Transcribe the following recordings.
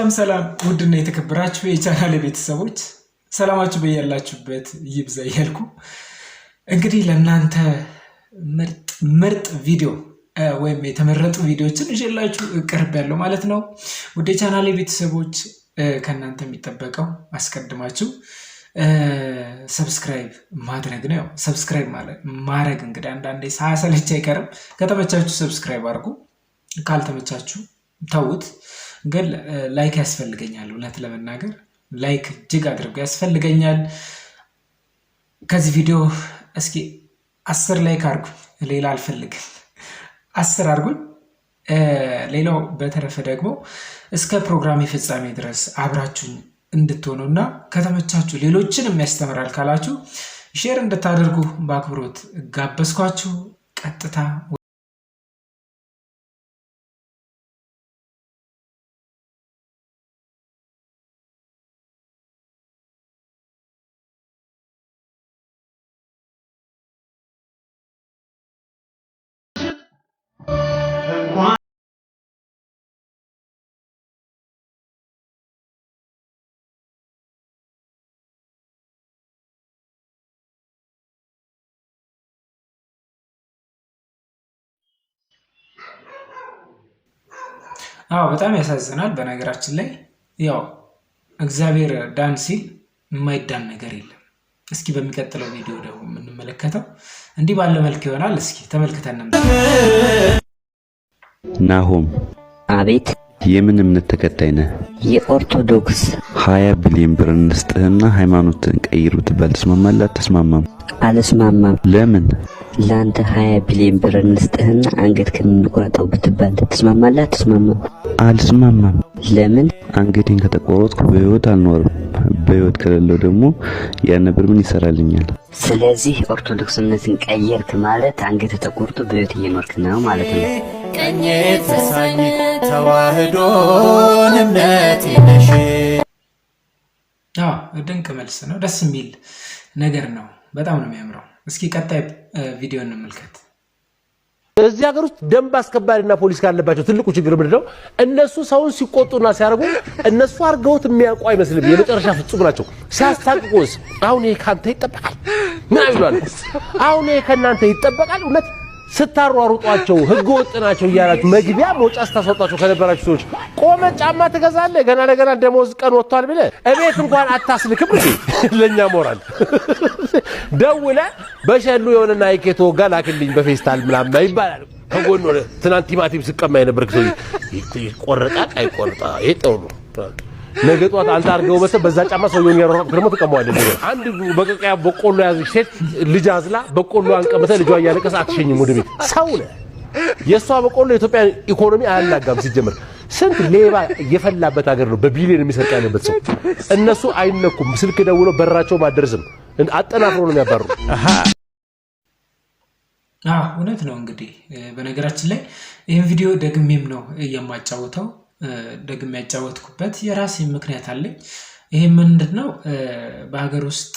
ሰላም ሰላም፣ ውድና የተከበራችሁ የቻናል ቤተሰቦች፣ ሰላማችሁ በያላችሁበት ይብዛ እያልኩ እንግዲህ ለእናንተ ምርጥ ምርጥ ቪዲዮ ወይም የተመረጡ ቪዲዮዎችን ይዤላችሁ ቀርቤያለሁ ማለት ነው። ውድ የቻናሌ ቤተሰቦች፣ ከእናንተ የሚጠበቀው አስቀድማችሁ subscribe ማድረግ ነው። Subscribe ማድረግ እንግዲህ አንዳንዴ ሳያሰለች አይቀርም። ከተመቻችሁ subscribe አድርጉ፣ ካልተመቻችሁ ተዉት። ግን like ያስፈልገኛል። እውነት ለመናገር like እጅግ አድርጎ ያስፈልገኛል። ከዚህ ቪዲዮ እስኪ 10 like አድርጉኝ፣ ሌላ አልፈልግም። 10 አድርጉኝ። ሌላው በተረፈ ደግሞ እስከ ፕሮግራም ፍጻሜ ድረስ አብራችሁኝ እንድትሆኑ እና ከተመቻችሁ ሌሎችን ያስተምራል ካላችሁ share እንድታደርጉ በአክብሮት ጋበዝኳችሁ። ቀጥታ አዎ፣ በጣም ያሳዝናል። በነገራችን ላይ ያው እግዚአብሔር ዳን ሲል የማይዳን ነገር የለም። እስኪ በሚቀጥለው ቪዲዮ ደግሞ የምንመለከተው እንዲህ ባለ መልክ ይሆናል። እስኪ ተመልክተን። ናሆም። አቤት። የምን እምነት ተከታይ ነህ? የኦርቶዶክስ። 20 ቢሊዮን ብር እንስጥህና ሃይማኖትን ቀይር ብትባል ትስማማለህ? አትስማማም? አልስማማም። ለምን? ለአንተ 20 ቢሊዮን ብር እንስጥህና አንገትህን እንቁረጠው ብትባል ትስማማለህ? አትስማማም? አልስማማም። ለምን? አንገቴን ከተቆረጥኩ በህይወት አልኖርም። በህይወት ከሌለው ደግሞ ያን ብር ምን ይሰራልኛል? ስለዚህ ኦርቶዶክስነትን ቀየርክ ማለት አንገትህ ተቆርጦ በህይወት እየኖርክ ነው ማለት ነው። ቀኜ ተሳኝ ተዋህዶን እምነቴ ነሽ። ድንቅ መልስ ነው። ደስ የሚል ነገር ነው። በጣም ነው የሚያምረው። እስኪ ቀጣይ ቪዲዮ እንመልከት። እዚህ ሀገር ውስጥ ደንብ አስከባሪና ፖሊስ ካለባቸው ትልቁ ችግር ምንድን ነው? እነሱ ሰውን ሲቆጡና ሲያደርጉ እነሱ አድርገውት የሚያውቁ አይመስልም። የመጨረሻ ፍጹም ናቸው። ሲያስታቅቁስ አሁን ይሄ ከአንተ ይጠበቃል ምናምን ይሏል። አሁን ይሄ ከእናንተ ይጠበቃል? እውነት ስታሯሩጧቸው ህገ ወጥ ናቸው እያላችሁ መግቢያ መውጫ ስታስወጧቸው ከነበራችሁ ሰዎች ቆመ ጫማ ትገዛለህ። ገና ለገና ደሞዝ ቀን ወጥቷል ብለህ እቤት እንኳን አታስልክም። እንዴ ለእኛ ሞራል ደውለህ በሸሉ የሆነ ናይክ የተወጋ ላክልኝ በፌስታል ምናምን ይባላል። ከጎን ሆነ ትናንት ቲማቲም ስቀማ የነበርክ ሰው ይቆረጣል አይቆረጣ፣ ይሄ ጥሩ ነው። ነገ ጠዋት አንተ አድርገው መሰለህ በዛ ጫማ ሰውየውን ያሯሯጥክ ደግሞ ትቀማዋለህ። አንድ በቀቀያ በቆሎ ያዘች ሴት ልጅ አዝላ በቆሎ አንቀምተህ ልጇ እያለቀሰ አትሸኝም ወደ ቤት። ሰው ነህ። የእሷ በቆሎ የኢትዮጵያ ኢኮኖሚ አያናጋም። ሲጀምር ስንት ሌባ የፈላበት ሀገር ነው፣ በቢሊዮን የሚሰርቅ ያለበት ሰው። እነሱ አይነኩም። ስልክ ደውሎ በራቸው ማደርስም አጠናክሮ ነው የሚያባሩ። እውነት ነው። እንግዲህ በነገራችን ላይ ይህን ቪዲዮ ደግሜም ነው የማጫወተው። ደግሜ ያጫወትኩበት የራሴ ምክንያት አለኝ። ይሄ ምንድን ነው? በሀገር ውስጥ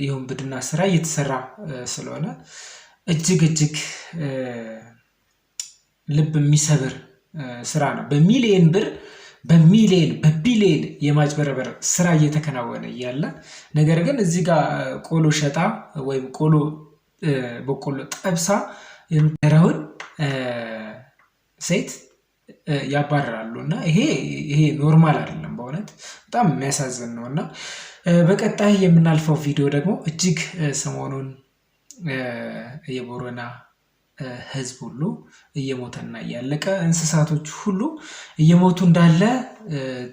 የውንብድና ስራ እየተሰራ ስለሆነ እጅግ እጅግ ልብ የሚሰብር ስራ ነው። በሚሊየን ብር፣ በሚሊየን በቢሊየን የማጭበረበር ስራ እየተከናወነ እያለ ነገር ግን እዚህ ጋር ቆሎ ሸጣ ወይም ቆሎ በቆሎ ጠብሳ የምትሰራውን ሴት ያባርራሉ እና ይሄ normal አይደለም። በእውነት በጣም የሚያሳዝን ነው። እና በቀጣይ የምናልፈው ቪዲዮ ደግሞ እጅግ ሰሞኑን የቦረና ሕዝብ ሁሉ እየሞተና እያለቀ፣ እንስሳቶች ሁሉ እየሞቱ እንዳለ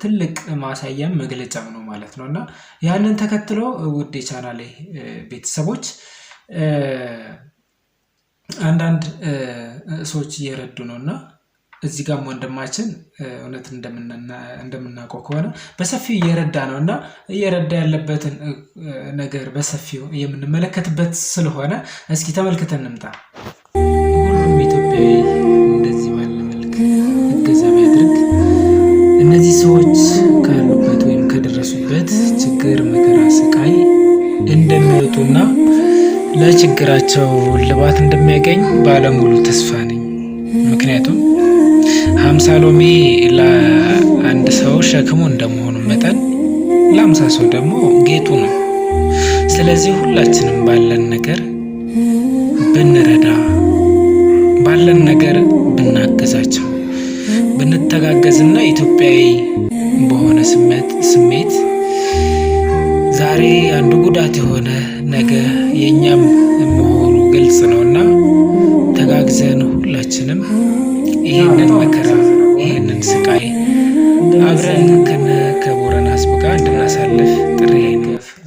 ትልቅ ማሳያም መግለጫም ነው ማለት ነው። እና ያንን ተከትሎ ውድ የቻናሌ ቤተሰቦች አንዳንድ ሰዎች እየረዱ ነው። እና እዚህ ጋም ወንድማችን እውነት እንደምናውቀው ከሆነ በሰፊው እየረዳ ነው። እና እየረዳ ያለበትን ነገር በሰፊው የምንመለከትበት ስለሆነ እስኪ ተመልክተን እንምጣ። ሁሉም ኢትዮጵያዊ እንደዚህ ባለ መልክ እገዛ ቢያደርግ እነዚህ ሰዎች ካሉበት ወይም ከደረሱበት ችግር፣ መከራ፣ ስቃይ እንደሚወጡና ለችግራቸው እልባት እንደሚያገኝ ባለሙሉ ተስፋ ነኝ። ምክንያቱም 50 ሎሚ ለአንድ ሰው ሸክሙ እንደመሆኑ መጠን ለ50 ሰው ደግሞ ጌጡ ነው። ስለዚህ ሁላችንም ባለን ነገር ብንረዳ፣ ባለን ነገር ብናግዛቸው፣ ብንተጋገዝና ኢትዮጵያዊ በሆነ ስሜት ዛሬ አንዱ ጉዳት የሆነ ነገ የእኛም መሆኑ ግልጽ ነውና ተጋግዘን ሁላችንም ይህንን መከራ፣ ይህንን ስቃይ አብረን ከነ ከቦረና ህዝብ ጋር እንድናሳልፍ ጥሪ።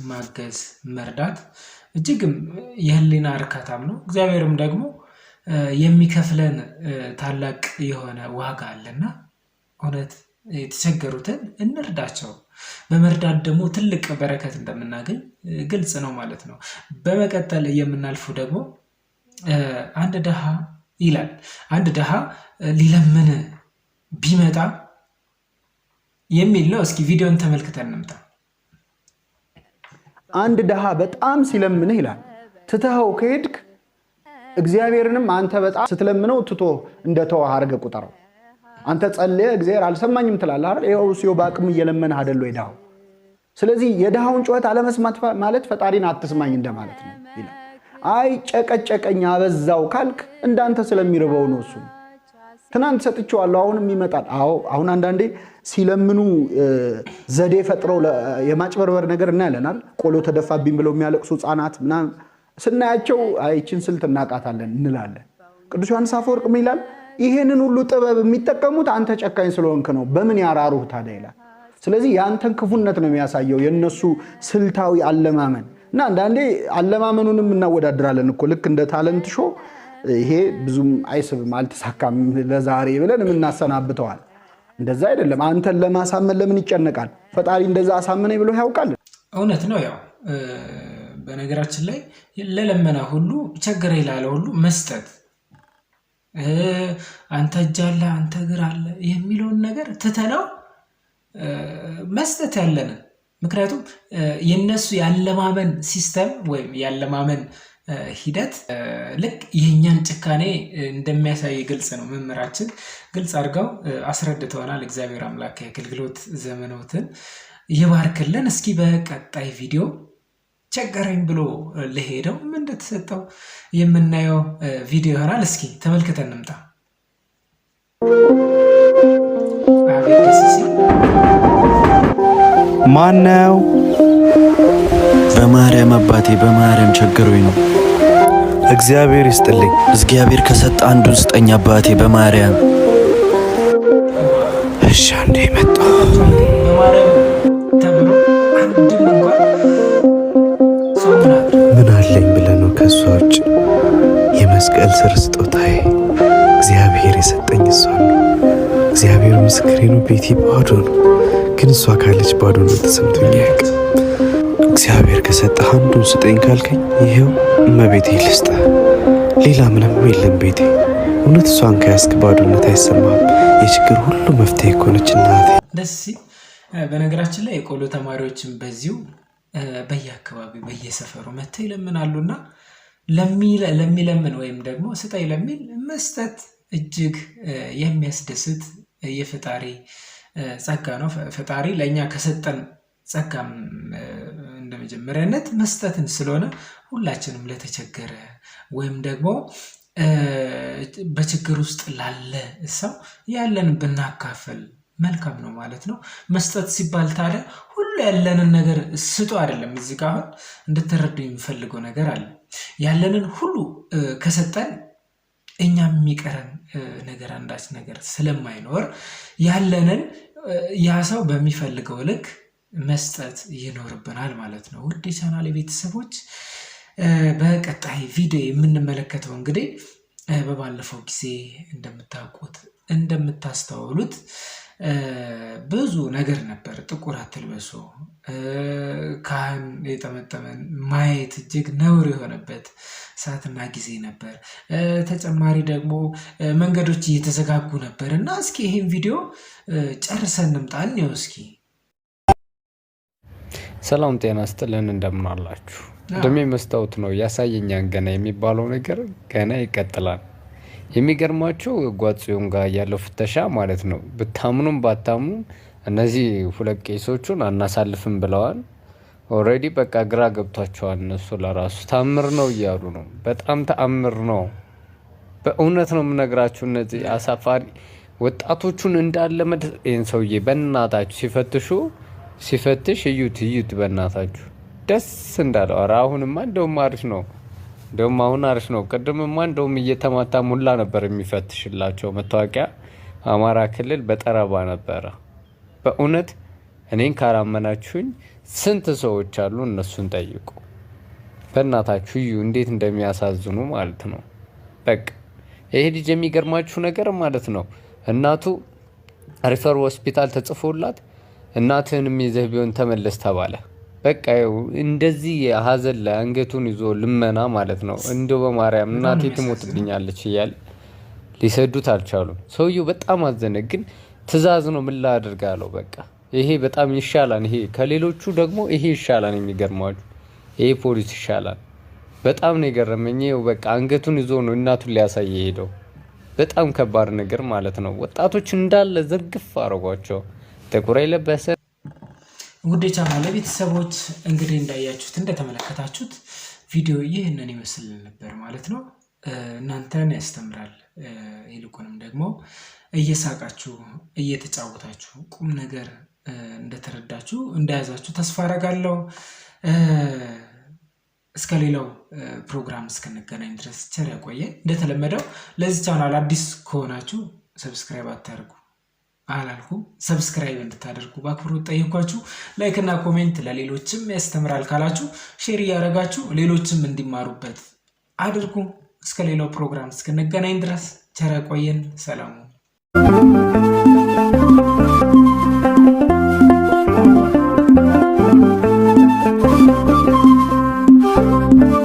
ማገዝ፣ መርዳት እጅግም የህሊና እርካታም ነው። እግዚአብሔርም ደግሞ የሚከፍለን ታላቅ የሆነ ዋጋ አለና እውነት የተቸገሩትን እንርዳቸው። በመርዳት ደግሞ ትልቅ በረከት እንደምናገኝ ግልጽ ነው ማለት ነው። በመቀጠል የምናልፈው ደግሞ አንድ ድሃ ይላል። አንድ ድሃ ሊለምን ቢመጣ የሚል ነው። እስኪ ቪዲዮን ተመልክተን እንምጣ። አንድ ድሃ በጣም ሲለምንህ ይላል፣ ትተኸው ከሄድክ እግዚአብሔርንም አንተ በጣም ስትለምነው ትቶ እንደተወህ አድርገህ ቁጠረው። አንተ ጸልየህ እግዚአብሔር አልሰማኝም ትላለህ አይደል? ይኸው ሲዮ በአቅሙ እየለመነህ አይደል ወይ ድሃው? ስለዚህ የድሃውን ጩኸት አለመስማት ማለት ፈጣሪን አትስማኝ እንደማለት ነው ይላል። አይ ጨቀጨቀኝ አበዛው ካልክ እንዳንተ ስለሚርበው ነው እሱ። ትናንት ሰጥቼዋለሁ አሁንም ይመጣል። አዎ፣ አሁን አንዳንዴ ሲለምኑ ዘዴ ፈጥረው የማጭበርበር ነገር እናያለናል። ቆሎ ተደፋብኝ ብለው የሚያለቅሱ ሕፃናት ምናምን ስናያቸው አይችን ስልት እናውቃታለን እንላለን። ቅዱስ ዮሐንስ አፈወርቅ ምን ይላል? ይሄንን ሁሉ ጥበብ የሚጠቀሙት አንተ ጨካኝ ስለሆንክ ነው፣ በምን ያራሩህ ታዲያ ይላል። ስለዚህ የአንተን ክፉነት ነው የሚያሳየው የእነሱ ስልታዊ አለማመን። እና አንዳንዴ አለማመኑንም እናወዳድራለን እኮ፣ ልክ እንደ talent show ይሄ ብዙም አይስብም፣ አልተሳካም ለዛሬ ብለን የምናሰናብተዋል። እንደዛ አይደለም። አንተን ለማሳመን ለምን ይጨነቃል? ፈጣሪ እንደዛ አሳመነኝ ብሎ ያውቃል? እውነት ነው። ያው በነገራችን ላይ ለለመና ሁሉ፣ ቸገረኝ ላለ ሁሉ መስጠት፣ አንተ እጅ አለ፣ አንተ እግር አለ የሚለውን ነገር ትተነው መስጠት ያለንን። ምክንያቱም የነሱ ያለማመን system ወይም ያለማመን ሂደት ልክ የእኛን ጭካኔ እንደሚያሳይ ግልጽ ነው። መምህራችን ግልጽ አድርገው አስረድተውናል። እግዚአብሔር አምላክ የአገልግሎት ዘመኖትን ይባርክልን። እስኪ በቀጣይ ቪዲዮ ቸገረኝ ብሎ ለሄደው ምን እንደተሰጠው የምናየው ቪዲዮ ይሆናል። እስኪ ተመልክተን እንምጣ። አቤት ደስ ሲል! ማን ነው? በማርያም አባቴ፣ በማርያም ቸግሮኝ ነው። እግዚአብሔር ይስጥልኝ። እግዚአብሔር ከሰጠ አንዱን ስጠኝ አባቴ፣ በማርያም። እሺ፣ አንዴ መጣሁ። በማርያም ተብሎ አንድም እንኳን ሰው ምን አለ? ምን አለኝ ብለህ ነው ከእሷ ውጭ? የመስቀል ስር ስጦታዬ እግዚአብሔር የሰጠኝ እሷ ነው። እግዚአብሔር ምስክሬ ነው። ቤቴ ባዶ ነው፣ ግን እሷ ካለች ባዶነት ተሰምቶኝ አያውቅም። እግዚአብሔር ከሰጠህ አንዱን ስጠኝ ካልከኝ ይሄው እመቤቴ ልስጥህ። ሌላ ምንም የለም ቤቴ። እውነት እሷን ከያዝክ ባዶነት አይሰማም። የችግር ሁሉ መፍትሄ እኮ ነች እናቴ። ደስ ሲል! በነገራችን ላይ የቆሎ ተማሪዎችን በዚሁ በየአካባቢው በየሰፈሩ መጥተው ይለምናሉና ለሚለምን ወይም ደግሞ ስጠኝ ለሚል መስጠት እጅግ የሚያስደስት የፈጣሪ ጸጋ ነው። ፈጣሪ ለእኛ ከሰጠን ጸጋም እንደ መጀመሪያነት መስጠትን ስለሆነ ሁላችንም ለተቸገረ ወይም ደግሞ በችግር ውስጥ ላለ ሰው ያለን ብናካፍል መልካም ነው ማለት ነው። መስጠት ሲባል ታዲያ ሁሉ ያለንን ነገር ስጡ አይደለም። እዚህ ጋር አሁን እንድትረዱ የምፈልገው ነገር አለ። ያለንን ሁሉ ከሰጠን እኛም የሚቀረን ነገር አንዳች ነገር ስለማይኖር ያለንን ያ ሰው በሚፈልገው ልክ መስጠት ይኖርብናል ማለት ነው። ውድ የቻናል ቤተሰቦች፣ በቀጣይ ቪዲዮ የምንመለከተው እንግዲህ በባለፈው ጊዜ እንደምታውቁት፣ እንደምታስተውሉት ብዙ ነገር ነበር። ጥቁር አትልበሱ፣ ካህን የጠመጠመን ማየት እጅግ ነውር የሆነበት ሰዓትና ጊዜ ነበር። ተጨማሪ ደግሞ መንገዶች እየተዘጋጉ ነበር እና እስኪ ይህን ቪዲዮ ጨርሰን እንምጣ። እንየው እስኪ። ሰላም ጤና ስጥልን፣ እንደምን አላችሁ? እድሜ መስታወት ነው ያሳየኛን ገና የሚባለው ነገር ገና ይቀጥላል። የሚገርማችሁ ጓጽዮን ጋር ያለው ፍተሻ ማለት ነው። ብታምኑም ባታምኑም እነዚህ ሁለት ቄሶቹን አናሳልፍም ብለዋል። Already በቃ ግራ ገብቷቸዋል። እነሱ ለራሱ ታምር ነው እያሉ ነው። በጣም ተአምር ነው። በእውነት ነው የምነግራችሁ። እነዚህ አሳፋሪ ወጣቶቹን እንዳለ ይህን ሰውዬ በእናታችሁ ሲፈትሹ ሲፈትሽ እዩት እዩት፣ በእናታችሁ ደስ እንዳለው። ኧረ አሁንማ እንደውም አሪፍ ነው። እንደውም አሁን አሪፍ ነው። ቅድምማ እንደውም እየተማታ ሙላ ነበር የሚፈትሽላቸው መታወቂያ አማራ ክልል በጠረባ ነበረ። በእውነት እኔን ካላመናችሁኝ ስንት ሰዎች አሉ፣ እነሱን ጠይቁ። በእናታችሁ እዩ እንዴት እንደሚያሳዝኑ ማለት ነው። በቃ ይሄ ልጅ የሚገርማችሁ ነገር ማለት ነው እናቱ refer ሆስፒታል ተጽፎላት እናትህንም ይዘህ ቢሆን ተመለስ ተባለ። በቃ እንደዚህ ሀዘን ላይ አንገቱን ይዞ ልመና ማለት ነው። እንደው በማርያም በጣም ነው እናቴ የሚያሳዝነው። ትሞትብኛለች እያለ ሊሰዱት አልቻሉም። ሰውየው በጣም አዘነ። ግን ትዕዛዝ ነው፣ ምን ላድርግ አለው። በቃ ይሄ በጣም ይሻላል፣ ይሄ ከሌሎቹ ደግሞ ይሄ ይሻላል። የሚገርማችሁ ይሄ ፖሊስ ይሻላል። በጣም ነው የገረመኝ። ይኸው በቃ አንገቱን ይዞ ነው እናቱን ሊያሳይ የሄደው። በጣም ከባድ ነገር ማለት ነው። ወጣቶች እንዳለ ዝርግፍ አድርጓቸው ጥቁር የለበሰ ውድ የቻናሌ ቤተሰቦች፣ እንግዲህ እንዳያችሁት እንደተመለከታችሁት ቪዲዮ ይህንን ይመስል ነበር ማለት ነው። እናንተን ያስተምራል። ይልቁንም ደግሞ እየሳቃችሁ እየተጫወታችሁ ቁም ነገር እንደተረዳችሁ እንደያዛችሁ ተስፋ አደርጋለሁ። እስከ ሌላው ፕሮግራም እስክንገናኝ ድረስ ቸር ያቆየን። እንደተለመደው ለዚህ ቻናል አዲስ ከሆናችሁ subscribe አታርጉ አላልኩ፣ subscribe እንድታደርጉ በአክብሮት ጠየኳችሁ። Like እና comment ለሌሎችም ያስተምራል ካላችሁ share እያደረጋችሁ ሌሎችም እንዲማሩበት አድርጉ። እስከ ሌላው ፕሮግራም እስክንገናኝ ድረስ ቸር ያቆየን። ሰላሙ።